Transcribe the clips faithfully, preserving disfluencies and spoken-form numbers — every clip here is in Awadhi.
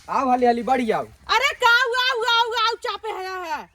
आउ हाली हाली बढ़ि आउ। अरे का हुआ, हुआ, हुआ, आउ चापे हया है।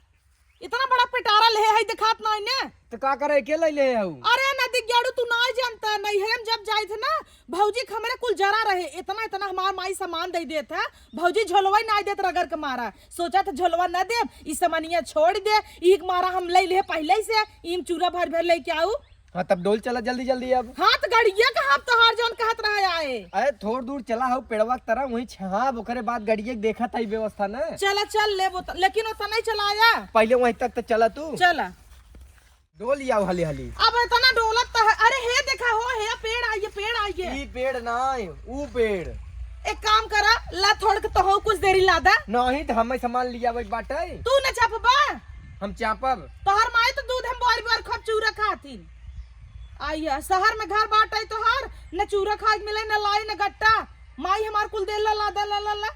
इतना बड़ा पिटारा लेहे है, देखात नाहीं ने। तो का करे, के लइ लेहे हउ? अरे नदी गेड़ू, तू नाहीं जानता, नैहरे में जब जाइत है ना, भौजी के हमरे कुल जरा रहे, इतना, इतना हमार माई सामान दइ देत है, भौजी झोलवा ही नाहीं देत रगड़ के मारा। सोचत है झोलवा न देब, ई समनिया छोड़ दे, ई के मारा हम लइ लेहे पहिले ही से, ई में चूरा भर भर लइके आउ। हाँ, तब डोल चला जल्दी जल्दी अब। हाँ, तो गड़िया कहाँ अब तोहार जौन कहत रहा आए? अरे, थोड़ दूर चला हउ पेड़वा के तरह, वहीं छाप, ओकरे बाद गड़िया के देखत हई व्यवस्था न। चला, चल लेब, लेकिन ओतना ही चलाया। पहिले वहीं तक तो चला तू। चला। डोल आउ हाली हाली। अब इतना डोलत तो है। अरे, हे देखा हो, हे पेड़ आइए, पेड़ आइए। ई पेड़ नाहीं, ऊ पेड़। एक काम करा, ला थोड़ के तोहउ कुछ देरी ला दा। नाहीं, तो हमें सामान लियावे के बाटे। तू न चापबा? हम चापब। तोहर माई तो दूध हम बोर बोर खूब चूरा खातिन। आइया, शहर में घर बाटे तोहर, न चूरा खाए के मिले, न लाई, न गट्टा। माई हमार कुल दे ला, ला, दा, ला, ला, ला।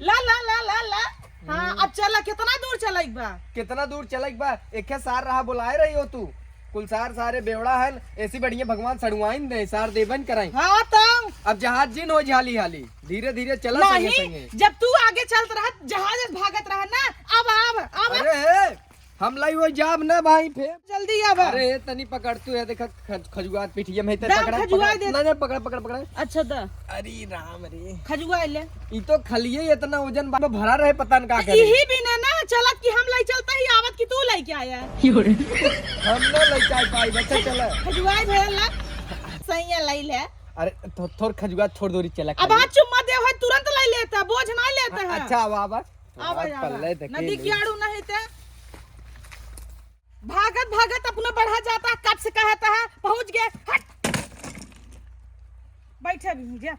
ला, ला, ला, ला, ला। हाँ, हम्म। अब चला, कितना दूर चलइक बा? कितना दूर चलइक बा? एके सार रहा बोलाए रही हो तू। कुल सार सारे बेवड़ा हन, ऐसी बढ़िया भगवान सड़ुआइन दे, सार देबन कराई। हाँ, तब। अब जहाज जिन होइ हाली हाली, धीरे धीरे चला संगे नहीं, संगे। जब तू आगे चलत रहा, जहाज भागत रहा ना, अब, अब, अब। अरे, हे, हम लाई होइ जाब ना भाई फेर। जल्दी आवा। अरे, तनी पकड़ तू, है देखा, खज-, खजुआत पिठिया में, ते दाम पकड़ा, खजुआई पकड़ा। दे। नहीं, नहीं, पकड़ा, पकड़ा, पकड़ा। अच्छा, दा। अरे राम रे। खजुआई ले। ई तो खलिए इतना वजन बा, भरा रहे, पता न का तो करे। इही भी ना, ना चलत कि हम लाई चलता ही आवत कि तू लाई के आया। हम ना लाई चाय पाई, बच्चा चला। खजुआई भैया ला। सैया लाई ले। अरे, थो-, थोर खजुआत छोड़ दो री, चला अब खा ले। आज चुम्मा दे है, तुरंत लाई लेता, बोझ ना लेता है। अच्छा, आवा, आवा। आवा, आज आवा। पल्ले धकेल नदी ले। कियाड़ू नहीं ते। भागत भागत अपना बढ़ा जाता है, कब से कहता है, पहुँच गए, हट। बैठे भी जा।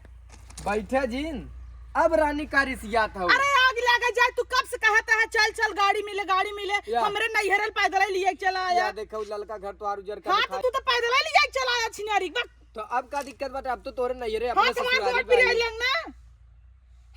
बैठे जिन, अब रानी का रिसियात हउ। अरे आग लागे जाए, तू कब से कहता है, चल चल गाड़ी मिले, गाड़ी मिले, या। हमरे नैहरल पैदल ही लिए चला आया। या देखो ललका घर तोहार उजर का हाँ, तो दिखाई। तू तो पैदल ही लिए चला आया छिनारी, बक। तो अब का दिक्कत बाटे? अब तो तोरे नैहरे हाँ, अपने तुम्हारे ससुरारी गोड़ पिराई बाई। लग ना।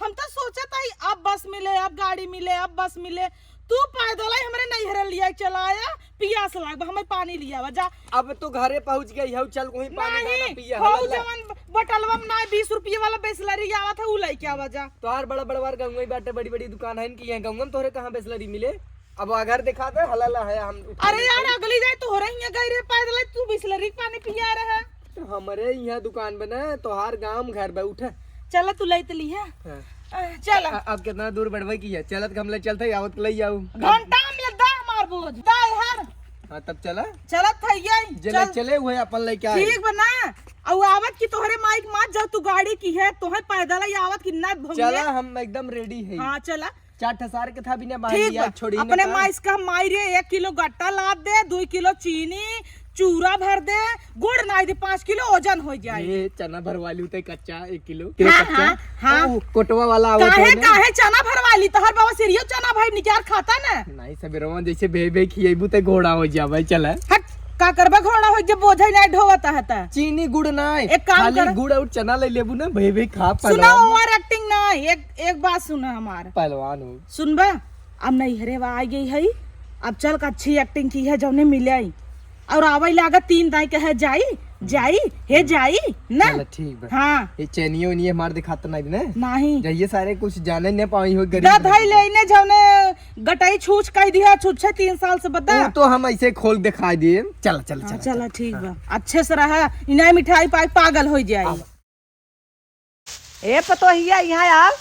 हम तो सोचत हई, अब बस मिले, अब गाड़ी मिले, अब बस मिले। तू पैदल ही हमरे नैहरे लिया चला आया, पियास लाग बा, हमें पानी लिया आवा जा। अब तो घरे पहुँच गई हउ, चल वहीं पानी नहीं, डाला पिया, हउ हला, हला। जवन बोतलवा में ना बीस रुपये वाला बिसलरी आवत है, उ लेके आवा जा। तोहार बड़ा बड़वार गंगई बाटे, बड़ी बड़ी दुकान है इनकी, यहाँ गंगम तोहरे कहाँ बिसलरी मिले? अब आ घर दिखा दे, हला ला है हम उठा अरे लेते यार, हैं। अगली जाए तोहरे हियाँ गई रहे पैदल, तू बिसलरी के पानी पिया रहे। तो हमरे यहाँ दुकान बना, तोहार गाँव घर बा, उठा। चला तू लई त लिहा। हाँ। अ, चला। अ-, अब कितना दूर बढ़वे की है? चलत के हम ले चलते, आवत के ले जाऊ। घंटा में ले दा हमार बोझ, दा हर। हाँ, तब चला। चलत है ये, जे चल। ले चले हुए अपन लेके आए। ठीक बा ना। अउ आवत की तोहरे माइक मात जाओ, तू गाड़ी की है, तोहे पैदल ही आवत की ना भंगे। चला, हम एकदम ready है। हाँ, चला। चार ठसार के था बिना बाहर ठीक लिया, बा। छोड़ी ना अपने का। माइस का माई रे, एक किलो गट्टा लाद दे, दुई किलो चीनी, चूरा भर दे, गुड़ नाई दे, पाँच किलो वजन हो जाए। ये चना भरवाली उते कच्चा, एक किलो, किलो हाँ, कच्चा। हाँ, हाँ। ओ, कोटवा वाला आवत काहे, है ना? काहे चना भरवाली? तोहर बाबा सिरियो चना भाई निकार खाता ना। नहीं, सबेरवा जैसे भे भे खिएबू ते घोड़ा हो जाबे, चला। हट, का करबा घोड़ा हो जब बोझा ही नहीं ढोवता है ता? चीनी गुड़ ना, एक काम खाली कर। गुड़ और चना ले लेबू ना, भे भे खा सुना, पहलवान। Over acting ना, एक, एक बात सुना हमार। पहलवान हो। सुनबा, अब नैहरे वा आ गई है, अब चल के अच्छी acting की है, जौने मिले आई। और आवै लागत तीन दाई कहे, "जाई, जाई, हे जाई," ना? चला, ठीक बा। हाँ। ये चैनियो उनिये हमार दिखात नहीं ना? नहीं। जइये सारे कुछ जाने न पाई हो, गरीब दा भाई लोग। ले ने जौने गटाई छूछ कह दिया, छूछे तीन साल से बता। वो तो हम ऐसे खोल दिखाई दिए। चला, चला, हाँ, चला, चला, चला। ठीक हाँ। बा। अच्छे से रहा, इनाय मिठाई पाई पागल हो जाए। आवा। ए पतोहिया, यहाँ आव।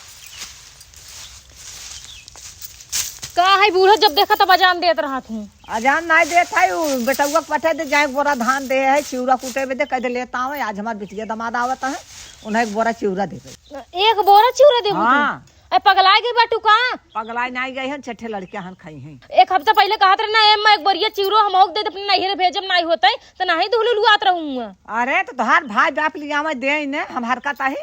का है बूढ़ा, जब देखा तब अजान देत रहत हूँ। अजान नाई देत है, उ बेटउआ के पठे दे, जाए बोरा धान दे है, चिउरा कूटे बदे, कह दे लेता हूँ, आज हमार बिटिया दमाद आवत है, उन्हें एक बोरा चिउरा देबे। एक बोरा चिउरा देबू तू? हाँ। ए, पगलाए गई बाटू का? पगलाए नाई गई हन, छठे लड़के हन खाई हैं। एक हफ्ता पहिले कहत रहे ना, "ए अम्मा, एक बोरिया चिउरो हमहू के दे दे, अपने नैहरे भेजब, नाई होतई, त नाहीं दुहलुलुआत रहूँ।" अरे, त तोहार भाई बाप लियावे दे ने, हम हरकत आही।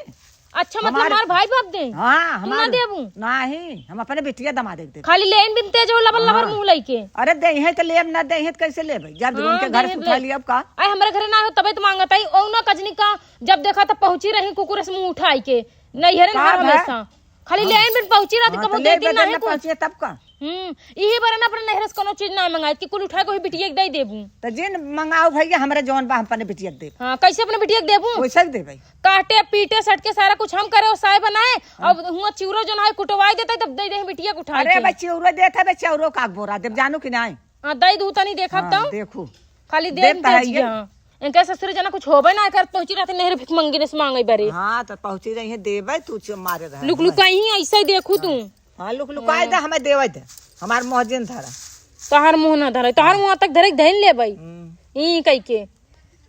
अच्छा, मतलब हमार हमार भाई बाप दे? हाँ, तू ना हमार देबू? नाहीं, हम अपने बिटिया दमाद के देबे। खाली लेन बिन तेज हो लबर लबर हाँ। मुँह लइके। अरे, देहे त लेब, ना देहे त कैसे लेबे? जब हाँ, उनके घर से देहे उठा ले। लिया, अब का? आए, हमरे घरे ना हो, तबे त मांगत आई। ओ ना कजनी का, जब देखा त पहुँची रही कुकुर से मुँह उठाई के। नैहरे का नहर बा? हमेशा। खाली हाँ। लेन बिन पहुँची रहती, हाँ, कबो त ले देती बदल नाहीं ना कुछ। पहुँचिए तब का? हम्म, इही बरे ना अपने नैहरे से कोनो चीज ना मंगाइत कि कुल उठा के वही बिटिया के दे देबू। त जिन मंगाऊ भैया, हमरा जौन बा हम अपने बिटिया के देब। हाँ, कैसे अपने बिटिया के देबू? वैसे ही देबै। काटे पीटे सट के सारा कुछ हम करे, ओसाए बनाए, हाँ। अब हुआ चिउरो जौन है कुटवाई देते तब दे दे बिटिया के उठा अरे के। भाई चिउरो देत है, बे चिउरो का बोरा देब, जानू कि नहीं? हाँ, दे दू तनी देखब हाँ, तो। देखू। खाली दे देब दे तहाई दिया। इनका ससुर जना कुछ होबे ना करत, पहुंची रहते नैहरे भिख मंगिने से मांगे बरे। हाँ, तो पहुंची रही है, देबै, तू चुप मारे रहे। लुक लुकाई ही ऐसा ही देखू तू। हाँ, लुक लुकाई दे, हमें देवै दे। हमार मुँह जिन धरा। तोहार मुँह ना धरे, तोहार मुँह तक धरे, धैन ले भाई। हम्म। ई कह के।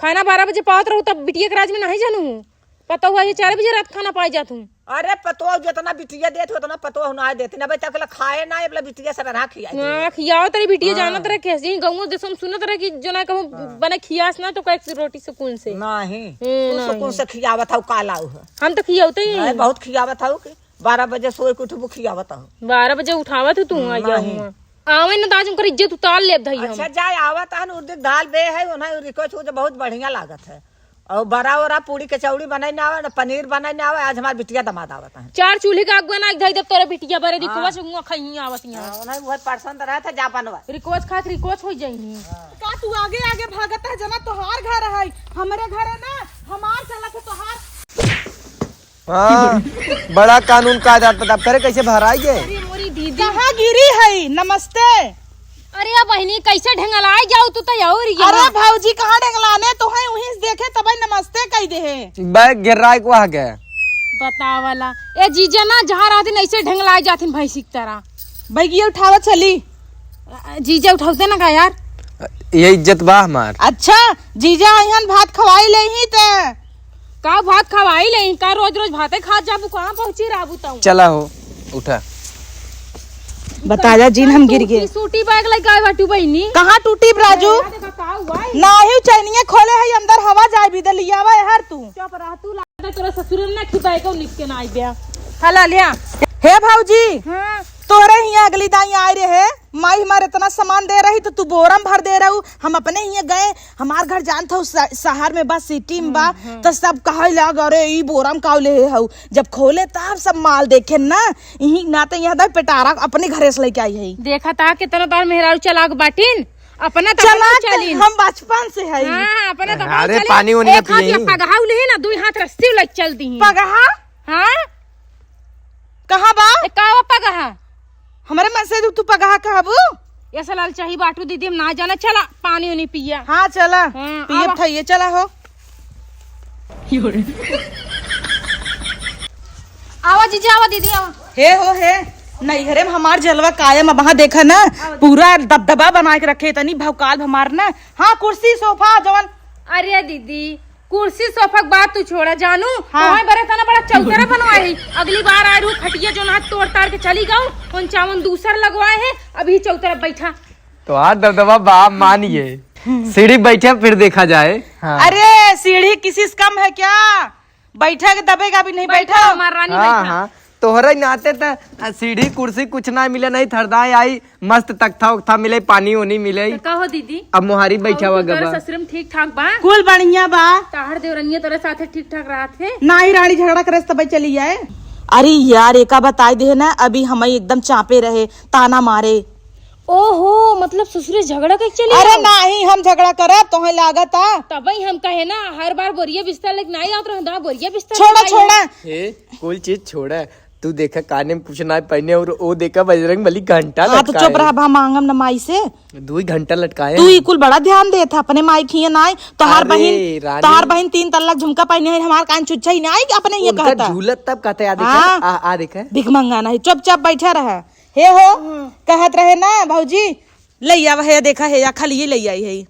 खाना बारह बजे पावत रहू, तब बिटिया के राज में नहीं जानू। पता हुआ ये चार बजे रात खाना पाए जात हूँ। अरे पतोह जितना बिटिया देत हो, उतना पतोह ना देती ना भाई, तकला खाए ना, एबला बिटिया से रहा खिया दे। हाँ, खियाओ तेरी बिटिया हाँ। जानत रहे कैसे, गाँव जैसे हम सुनत रहे कि जो ना कहूँ हाँ। बने खियास ना तो कह रोटी सुकून से। नहीं, ए, तू नहीं। सुकून से खियावत हऊ, काला उह। हम तो खियावते ही नहीं, हैं। बहुत खियावत हऊ कि बारह बजे सोए के उठबू, खियावत हऊ। बारह बजे उठावत हऊ तू, आ जाओ नहीं। हुआं। आवे न दाज उनकर इज्जत उतार लेब धई हम। अच्छा, जाए आवत हन, उर्दी दाल बे है, उन्हें request हो जो बहुत बढ़िया लागत है। और बड़ा ओरा पूड़ी कचौड़ी बनाई ना आवे, ना पनीर बनाई ना आवे, आज हमार बिटिया दमाद आवत है। चार चूल्ही का आग बना के धई देब तोरे बिटिया बरे, हाँ। Request हुआ खई आवत यहाँ। हाँ, उन्हें वह पसंद रहा था, जा बनवा। Request खात request हो जाइनी। का तू आगे आगे भागत है, जना तोहार घर है, हमरे घर है ना, हमार चलत है तोहार। हाँ, बड़ा कानून कायदा पता करे कैसे भराई है। अरे मोरी दीदी। कहाँ गिरी है? नमस्ते। अरे बहिनी, कैसे ढेंगलाए जाऊ तू तो और ये अरे ना। भौजी, कहाँ ढेंगलाने तो है, वहीं से देखे तबे नमस्ते कह दे है। बैग गिर्राए को आ गया। बतावला। ए जीजा ना, जहाँ रहतिन ऐसे ढेंगलाए जातिन भैंसी की तरह। बैगिया उठावा चली। अ, जीजा उठावते ना का यार? ये इज्जत बा हमार। अच्छा, जीजा अइहन भात खवाई लेही ते। का भात खवाई लेही? का रोज रोज भाते खात जाबू? कहाँ पहुँची रहबू तऊ? चला हो, उठा। बता जा जिन हम गिर गए। सूटी बैग लेके आए बाटू बहिनी। कहाँ टूटी राजू? देखा, देखा, का हुआ है? नाही चैनिया खोले है, अंदर हवा जाए भी दे, लियावा है हर तू। चुप रह तू, लागत है तोरा ससुर में ना खिपाए को लिख के ना आई बे। हला लिया। हे भौजी, हाँ। तोरे हियाँ अगली दाई आए रहे, माई हमारे इतना सामान दे रही तो तू बोरम भर दे रहू। हम अपने हियाँ गए, हमार घर जानत हऊ स-, शहर में बा, city में बा, हम्म, हम्म। तो सब कहे लग, "अरे ई बोरम काउ ले हऊ?" जब खोले तब सब माल देखे ना, इही नाते यहाँ तक पेटारा अपने घरे से लेके आई है। देखा था कितना बार मेहरारू चलाक बाटिन, अपना तो चलाक चलिन। हम बचपन से है। हाँ, अपना तो अरे चलिन। पानी उनी एक हाथ पिए। पगहा ले ना, दुई हाथ रस्सी ले चल दी। पगहा? हाँ? कहाँ बा? ए, का बा पगहा? हमरे मन से तू, तू पगहा कहबू? ऐसा लाल चाही बाटू दीदी, हम ना जाना। चला, पानी उनी पिया। हाँ, चला। हाँ, पिए आवा। थइये, चला हो। आवा जीजा, आवा दीदी, आवा। हे हो, हे। नैहरे में हमार जलवा कायम, अब वहाँ देखा ना, आवा। पूरा दबदबा बना के रखे, इतनी भौकाल हमार ना। हाँ, कुर्सी, सोफा, जवन। अरे दीदी, कुर्सी सोफा के बात तू छोड़ा जानू, हाँ। तोहई बरे तना बड़ा चौतरा बनवाए है। अगली बार आए रहू खटिया जो ना तोड़ ताड़ के चली गऊ, उन चावन दूसर लगवाए है, अभी चौतरा बैठा। तो आज दबदबा बाप मानिए, सीढ़ी बैठे फिर देखा जाए। हाँ। अरे सीढ़ी किसी से कम है क्या? बैठा के दबेगा भी नहीं, बैठा बैठा। हमार रानी हाँ, बैठा। हाँ। तोहरे नाते त, आ, सीढ़ी कुर्सी कुछ ना मिले, नहीं थरदाई आई, मस्त तख्ता उख्ता मिले, पानी उनी मिले। तो का हो दीदी? अब मोहारी बैठा हुआ और तोरा गबा। ससुर में ठीक ठाक बा? कुल बढ़िया बा। ताहर देवरनिया तोरे साथे ठीक ठाक रहत है? नाही रानी झगड़ा करे से तबे चली जाए। अरे यार, एका बताई दे ना, अभी हम एकदम चापे रहे, ताना मारे। ओहो, मतलब ससुरे झगड़ा के चली अरे आओ? नाही, हम झगड़ा करब, तोहे लागत आ? तबई हम कहे ना, हर बार बोरिया बिस्तर लेके नाही आवत रहन, बोरिया बिस्तर छोड़ा, लेके आई छोड़ा। हो। हे, कुल चीज छोड़ा। तू देखा काने में कुछ ना पहने और वो देखा बजरंग बली घंटा हाँ, तो लटकाए। चुप रहा, हम मांगम न माई से। दुई घंटा लटकाए तू हैं। ई कुल बड़ा ध्यान देत है अपने माई खिए नाई। तोहार अरे, बहिन, रानी। तोहार बहिन तीन तल्ला झुमका पहने है, हमार कान चुच्चा ही नाई अपने ये उनका कहता। झूलत तब कहते, "आ देखा, हाँ। आ, आ देखा।" भिख मंगा नहीं, चुपचाप बैठा रहा। हे हो, हम्म। कहत रहे ना भौजी, ले आवा, हे देखा, हे या खाली ले आई है।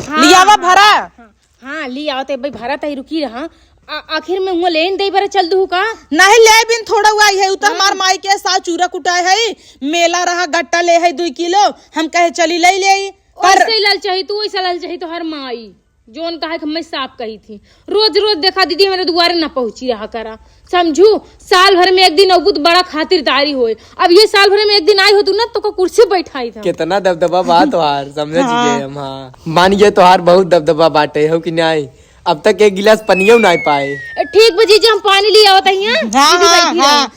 हाँ, ले आवा हाँ, भरा। हाँ, हाँ, ले आओ ते भाई भरा तही रुकी रहा। आ-, आखिर में हुआ लेन दे बरे चल दू का? नहीं ले बिन थोड़ा हुआ है, उ तो हाँ। हमार माई के साथ चूरा कुटाए है, मेला रहा, गट्टा ले है दुई किलो, हम कहे चली ले ले। कर ऐसे ही लाल चाही तू, ऐसा लाल चाही तो हर माई। जोन कहा कि मैं साफ कही थी, रोज रोज देखा दीदी हमारे दुआरे ना पहुंची रहा करा, समझू? साल भर में एक दिन अबू तो बड़ा खातिरदारी होए, अब ये साल भर में एक दिन आई हो तू ना तो को कुर्सी बैठाई था। कितना दबदबा बा तोहार, समझे हाँ। चीजे हम, हाँ। मान गए तोहार बहुत दबदबा बाटे हो कि नहीं, अब तक एक गिलास पनियो ना पाए। ए, ठीक बा जीजा, हम पानी ले आवत हई, हाँ? हाँ, दीदी हाँ, बैठी हाँ। रहो।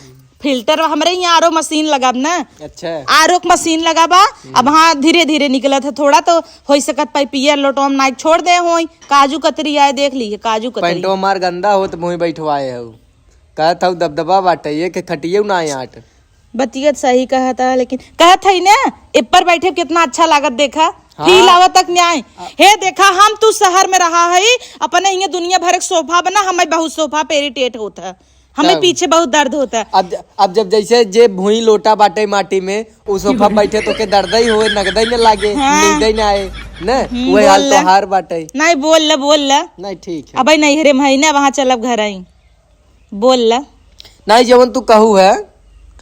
फिल्टर हमरे यहाँ आरो मशीन लगाब ना। अच्छा। आरो के मशीन लगाबा, अब हाँ धीरे धीरे निकलत है थोड़ा, तो होइ सकत पाइपिया लोटवा में नाइ छोड़ दे होई। काजू कतरी आए देख ली, काजू कतरी। पैंटवा मार गंदा होत मुँह बैठवाए हऊ। कहत हऊ दबदबा बाटे, ये के खटिये ना आट। बतियत सही कहत है, लेकिन कहत है ना, एपर बैठे कितना अच्छा लागत, देखा। हाँ। फील आवत तक न्याय। हे देखा, हम तू शहर में रहा है, अपने हियाँ दुनिया भर के सोफा बना, हमें बहुत सोफा पे इरिटेट होत है, हमें तब। पीछे बहुत दर्द होत है। अब ज-, अब जब जैसे जे भुई लोटा बाटे माटी में, उ सोफा बैठे तो के दर्द ही होए, नगद ही न लागे, हाँ। नींद ही न आए, न? हम्म, वही हाल बोल ले। तोहार बाटे। नहीं, बोल ले, बोल ले। नहीं, ठीक है। अबे नहीं, हरे महीने वहाँ चलब घर आई। बोल ला। नाहीं, जवन तू कहू है,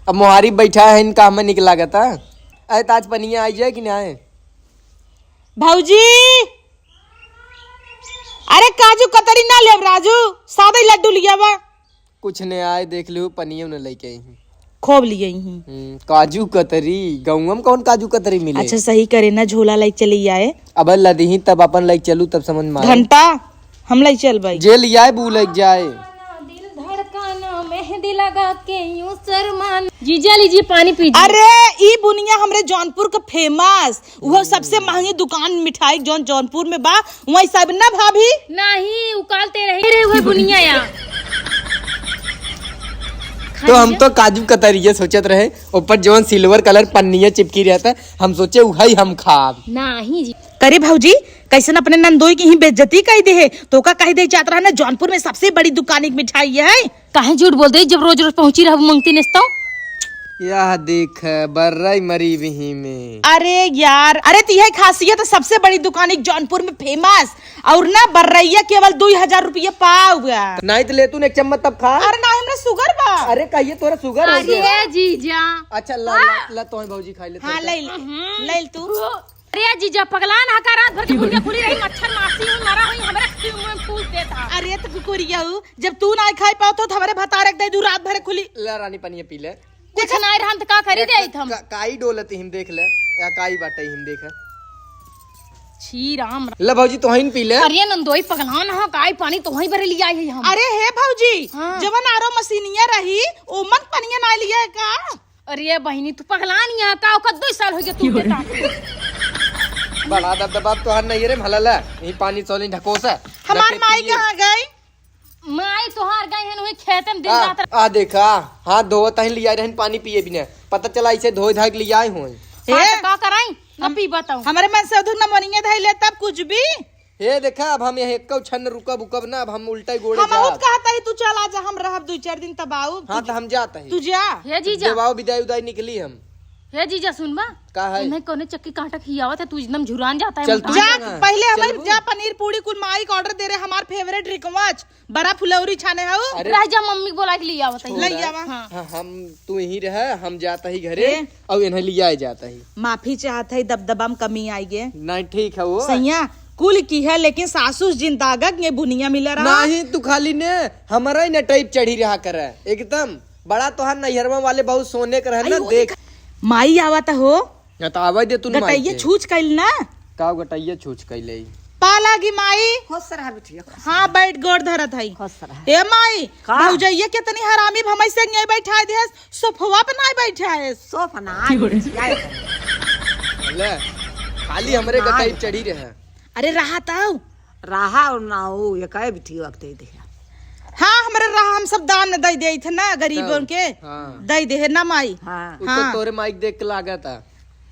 अब मोहारी बैठा है, इनका हमें निक लागत है। अरे, त आज पनिया आई जाए कि ना आए? भौजी, अरे, काजू कतरी ना लेब राजू, सादा ही लड्डू लिया बा। कुछ ने आए, देख लियो, पनिया न लेके आई हूँ। खूब लियाई ही। हम्म, काजू कतरी, गौवा में कौन काजू कतरी मिले? अच्छा, सही करे ना, झोला लाई चली आए। अब लदही तब अपन लाई चलू, तब समझ में आए। घंटा, हम लाई चल भाई। जे लियाए, बू लेके जाए। दिल धड़काना, मेहंदी लगा के यूं शर्माना। जीजा लीजिए, पानी पीजिए। अरे, ई बुनिया हमरे जौनपुर का फेमस, वो सबसे महंगी दुकान मिठाई जौन जौनपुर में बा, वही सब ना भाभी? नहीं, उकालते रहे रे, वही बुनिया या। तो हम तो काजू कतरिये सोचत रहे, ऊपर जौन सिल्वर कलर पन्निया चिपकी रहता, हम सोचे उहई हम खाब। नहीं जी। करे भौजी, कैसन अपने नंदोई की ही बेइज्जती कई दे है, तो का कह दे चाहत रहा ना, जौनपुर में सबसे बड़ी दुकान एक मिठाई है। काहे झूठ बोल दे, जब रोज रोज पहुंची रहब मंगती नस तो। यह देख, बर्रई मरी बिही में। अरे यार, अरे तो यह खासियत है, सबसे बड़ी दुकान एक जौनपुर में फेमस, और ना बर्रैया केवल दो हजार रुपये पाव। नहीं तो ले तू एक चम्मच तब खा। अरे ना, हमरा शुगर बा। अरे कहिए तोरा शुगर हो गया। अरे जीजा। अच्छा ला, ला, ला तो भौजी खा ले हाँ, तोरा। ले ले, ले ले तू। अरे जीजा, पगलान हा का? रात भर के कुरिया खुली रही, मच्छर मासी हुई, मरा हुई, हमरा मुंह में फूल देता। अरे तो कुकुरिया हूँ, जब तू ना खाई पाओ तो हमरे भतार एक दे दू रात भर खुली। ले रानी पनिया पी ले। कुछ ना रहन त का करी दे हम। का-, काई डोलत हिम देख ले, या काई बाटे हिम देख। छी राम राम। ले भौजी तोहिन पी ले। अरे नंदोई पगलान हा, काई पानी तोही भरे लिया है हम। अरे हे भौजी, हाँ। जवन आरो मशीनिया रही, ओमन पनिया ना लिया है का? अरे बहिनी, तू पगलान यहाँ का? ओकर दो साल हो गया तू देता। बड़ा दबदबा तोहर नहीं रे, भला ला, यही पानी चोली ढकोसा। हमार माई कहाँ गई? माई तोहार गई है, वही खेते में दिन आ, रात। आ देखा, हाथ धोवत ही लिया रहन पानी पिए बिना। पता चला इसे धोए धाए के लिया आए हुए। हाँ, ए? तो का कराई? ना हम, पी बताऊं। हमारे मन से उधर न मनिए धाई ले तब कुछ भी। हे देखा, अब हम यह एक्को क्षण रुकब उकब ना, अब हम उल्टा ही गोड़े हम बहुत जाब। कहता ही, तू चल आजा, हम रहब दो चार दिन तब आऊ। हाँ, तू तो हम जाता ही। तू जा। हे जीजा। जब आओ विदाई उदाई निकली हम। हे जीजा, सुन बा। का है? इन्हें कौने चक्की कांटा खियावत है, तू एकदम झुरान जाता है चल मोटा। तू जा, जा ना। पहले हमारे चलबू? जा पनीर पूड़ी कुल माई का ऑर्डर दे रहे, हमार फेवरेट रिकवाच, बड़ा फुलौरी छाने हऊ। अरे। रह जा, मम्मी को बोला के ले आवत है। ले आवा। हाँ। हाँ, हम तू यहीं रह, हम जाता ही घरे। ए? और इन्हें लिया जाता ही। माफी चाहत है, दबदबा में कमी आई गे। नहीं, ठीक है वो। सैया, कुल की है, लेकिन सासू जिंदागक ये बुनिया मिला रहा। नहीं, तू खाली ने हमारा ही न टाइप चढ़ी रहा करे, एकदम। बड़ा तोहार नैहरवा वाले बहुत सोने के रहे ना, आई, देख। माई आवत हो। या तो आवे दे तू माई गटैया के। छूछ कइल ना। का गटैया छूछ कइले? पा लागी माई। खुश रहा बिटिया, खुश हाँ, रहा। बैठ गोड़ धरत हई। खुश रहा। ए माई, का? भौजैया कितनी हरामी, भमई से नहीं बैठा दे, सोफवा पे नहीं बैठा है। सोफ ना, की बोले? ले, खाली हमरे ना। गटाई चढ़ी रहे। अरे रहा ताऊ। रहा और ना हो, ये काहे बिटिया के दे दे। हाँ, हमरे रहा, हम सब दान दे दे थे ना गरीबों तब, के। हाँ। दे दे है ना माई। हाँ। उ तो हाँ। तोरे माई के देख के लागत है।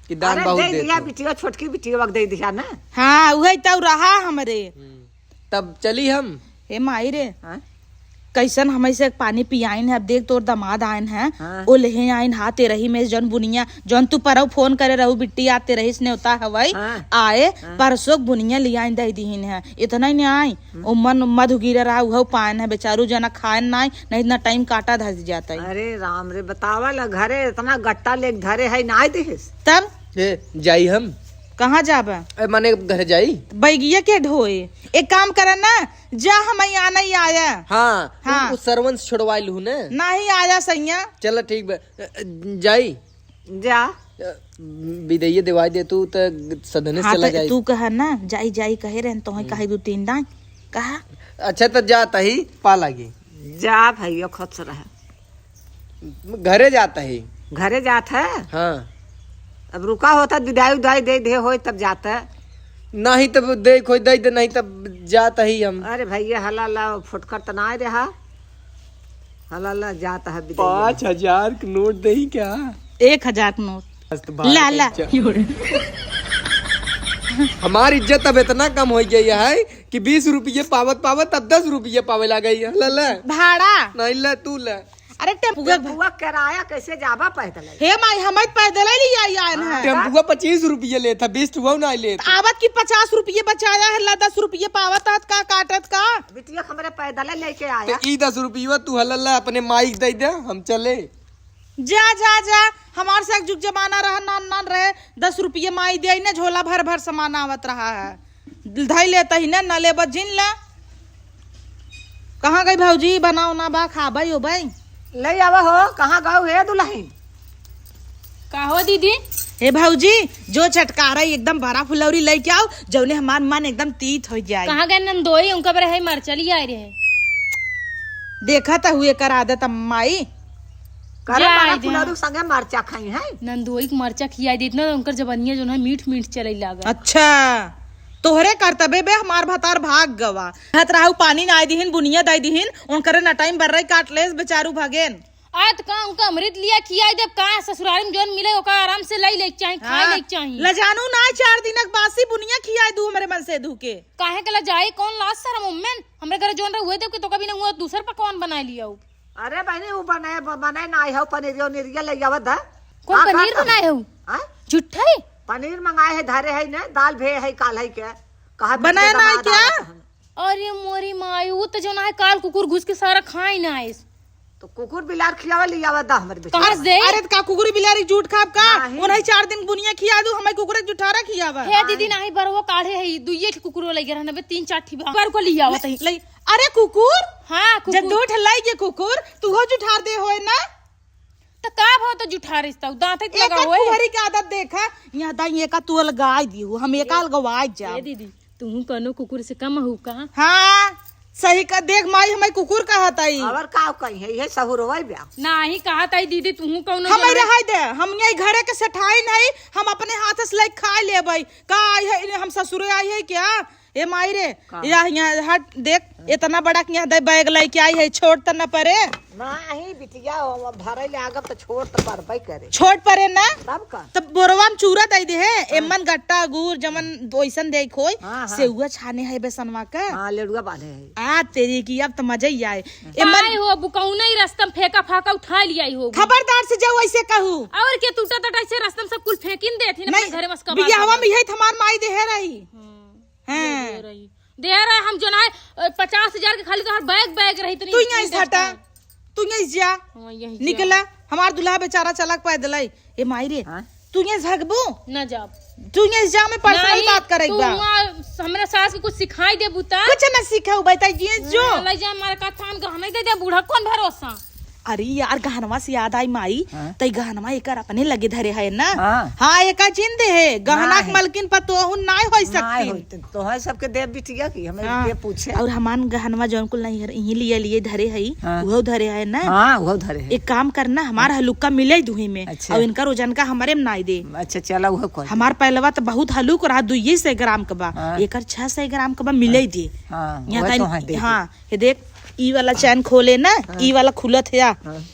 कि दान अरे, बहुत दे देत दिया हो। बिटिया, छोटकी बिटिया के दे दिया ना। हाँ, उहे तो रहा हमरे। हम्म। तब चली हम। ए माई रे, हाँ? कैसन हमें से पानी पियाइन है, अब देख तोर दामाद आइन है, हाँ। ओ लेहे आइन हा तेरही में जौन बुनिया, जौन तू परौ फोन करे रहू बिट्टी आ तेरही से नेवता हवई, हाँ। आए, हाँ। परसों के बुनिया लियाइन दे दिहिन है, इतना ही नहीं आई, हम्म। ओ मन मधु गिरे रहा, उहौ पाएन है, बेचारू जना खाएन नाई, नहीं इतना टाइम काटा धस जाता है। अरे राम रे, बतावा ला, घरे इतना गट्टा लेके धरे है, नाई देहिस। तब? ए, जाई हम। कहाँ जाबा? ए, माने घर जाई। बैगिया के ढोए। एक काम करा ना, जा हम आना ही आया। हाँ, हाँ। उ, उ सरवन से छोड़वाई लू ने। नहीं आया सैया। चल ठीक बा, अ, अ, जाई। जा। अ, बिदैया देवाई दे तू त सदने हाँ, चला त जाई। तू कहा ना, जाई, जाई कहे रहन, तोहे हम्म। कहे दू तीन दाई, कहा। अच्छा, त जा तही, पा लागी। जा भैया, खुश रह। घरे जात ही। घरे जात है? हाँ। अब रुका होता, विदाई उदाई दे दे होई तब जाता। नहीं तब दे, कोई दे दे, नहीं तब जात ही हम। अरे भैया, हला ला, फुटकर त ना रहा। हला ला, जात है विदाई। पाँच हजार के नोट दे क्या? एक हजार के नोट। मस्त बात ला, है, ला। अच्छा। हमार इज्जत अब इतना कम हो गई है कि बीस रुपये पावत पावत अब दस रुपये पावे ला गई है। ला, ला। भाड़ा। नहीं, ला, तू ला। अरे, टेम्पुआ टेम्पुआ किराया कैसे जाबा पैदल? हे माई, हम पैदल ही लिया आयन है। हाँ। टेम्पुआ पच्चीस रुपये लेत है, बीस रुपया ना लेत। आवत की पचास रुपये बचाया है, ला दस रुपये पावत है, का काटत का? बिटिया हमरे पैदल लेके आया। तो ई दस रुपया तू हलल ला, अपने माई के दे दे, हम चले। जा, जा, जा, हमार से एक जुग जमाना रहा, नान, नान रहे, दस रुपये माई दे, ने झोला भर भर सामान आवत रहा है। धई लेत ही ना, ना लेबा जिन ला। कहाँ गई भौजी? बनाओ ना बा, खाबई होबई। ले आवा हो, कहाँ गऊ हे दुल्हन? का हो दीदी? हे भौजी, जो चटकारा एकदम बड़ा फुलौरी लेके आओ, जौने हमार मन एकदम तीत हो जाए। कहाँ गए नंदोई? उनका बरे है मरचा लिया रहे। देखा त हुए कर आदत अम्माई। करे जा बड़ा दे। फुलौरी संगे मरचा खाई है। नंदोई के मरचा खिया देत ना, उनकर जबनिया जो है मीठ मीठ चले लागा। अच्छा, तोहरे करतबे बे हमार भतार भाग गवा। कहत रहू पानी ना दिहिन, बुनिया दे दिहिन, उनकरे नटाई में बर्रई काट लेस बेचारू भगेन। आत का उनका अमृत लिया खियाई देब का? ससुराल में जौन मिले ओका आराम से लई लेके चाही, खाए हाँ, लेके चाही। लजानू ना चार दिनक बासी बुनिया खियाई दू हमरे मन से धू के। काहे के लजाई? कौन लाज शरम उम्मेन? हमरे घरे जौन रहे उहे देब के तो कभी ना हुआ दूसर पकवान बनाए लिया हो। अरे बहनी, वो बनाए, ब-, बनाए ना आई हो, पनीरियो निरिया ले आवत है। कौन का पनीर कहता बनाए है? हो? हाँ? झूठा है? पनीर मंगाए है, धरे है ने, दाल भे है, काल है के। कहा बनाए बिटिया ना आई दमाद क्या? आवत है। अरे मोरी माई, वो तो जो ना है काल कुकुर घुस के सारा खाए ना आइस। तो कुकुर बिलार खियावा ले आवत दा हमरे बेटी। कहाँ से? अरे तो का कुकुर बिलार झूठ खाब का? नहीं। उन्हें चार दिन बुनिया खिया दू, हमें कुकुर जुठारा खियावा। हे दीदी, नहीं बरवो काढ़े है, दुइये ठे कुकुरो लगे रहना बे, तीन चार ठी बा। कर को लिया आवत ही। ले, अरे कुकुर? हाँ, कुकुर। जब दो ठे लाई के कुकुर, तू हो जुठार दे होए ना? त का भाव त जुठारिस तउ? दांते त एकर लगा होए। कुहरी के आदत देखा, यहाँ दाई एका तू अलगाई दिहु, हम एका अलगवाई जा। ए दीदी, तू कौनो कुकुर से कम हऊ का? हाँ, सही का देख माई, हमें कुकुर कहत आई। और का कही है, ये सहुरवा ब्या। नाही कहत आई दीदी, तू कौनो हमें जनाई रहाई दे, हम यही घरे के सेठाई नहीं, हम अपने हाथ से लेके खा लेबै। का आई है, हम ससुरे आई है क्या? ए माई रे, का? या, या, हट, देख, इतना बड़ा के यहाँ दे बैग लेके आई है, छोट त न परे? नाही बिटिया, हम भरे ले आगब त छोट त परबे करे। छोट परे ना? तब का? तब बोरवा में चूरा दे दे है, हाँ। एमन गट्टा गुर, जमन ओइसन दे खोई, हाँ, हाँ। सेउआ छाने है बेसनवा का। हाँ, लेड़ुआ बांधे है। आ, तेरी की, अब त मजा ही आए। एमन आई हो, बुकौना ही रस्ता में फेंका फाका उठा लिया आई हो। खबरदार से जाओ ऐसे कहू। और के टूटा टटा ऐसे रस्ता में सब कुल फेंकिन देथिन अपने नहीं, घरे मस्का बियाहवा में यही हमार माई देहे रही। हाँ। हाँ। दे रही। दे रहे हम जो ना है, अ, पचास हजार के खाली तोहर बैग, बैग रही इतनी तू यहीं से हटा। तू यहीं से जा। हाँ, यहीं से निकला। जा। हमार दुल्हा बेचारा चलक पैदल है। ए माई रे, हाँ? तू यहीं से हगबू? ना जाब। तू यहीं से जा, मैं पर्सनल नहीं, बात करे तू बा। वहाँ हमरा सास के कुछ सिखाई देबू ता? कुछ ना सिखाऊ बेटा, ये जो। हाँ, ले जा, हमारे का थान गहना दे दे, बूढ़ा कौन भरोसा? अरे यार, गहनवा से याद आई माई, हाँ? तई गहनवा एकर अपने लगे धरे है ना? हाँ। हाँ, एका जिंदे है, गहना के मलकिन पर तोहू नाय होई सकती। तोहर सबके देव बिटिया की, हमें हाँ। के पूछे? और हमान गहनवा जौन कुल नहीं है, इहीं लिए लिए धरे है, हाँ। उहो धरे है ना? हाँ, उहो धरे है। एक काम करना, हमार हलुक्का मिले दुही में, अच्छा। और इनका रोजन का हमारे में नाई दे। अच्छा, चला, उहो कर। हमार पहलवा तो बहुत हलुक रहा, दुइये सौ ग्राम का बा, हाँ। एकर छह सौ ग्राम का बा, मिले हाँ। दे। हाँ, यहाँ वह तन-, तो हाँ, दे दे। हाँ, ये देख, ई वाला चैन खोले ना, हाँ। ई वाला खुलत है या? हाँ।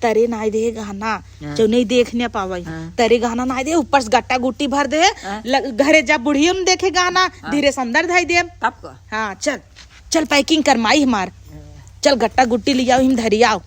तरे नाई दे गहना, हाँ। जो नहीं देख न पावे। हाँ। तरे गहना नाई दे, ऊपर से गट्टा गुट्टी भर दे, हाँ। ल-, घरे जा बुढ़ियो न देखे गहना, हाँ। धीरे से अंदर धाई दे। तब का? हाँ, चल, चल packing कर माई हमार। हाँ। चल गट्टा गुट्टी लियाओ, हिम धरियाओ।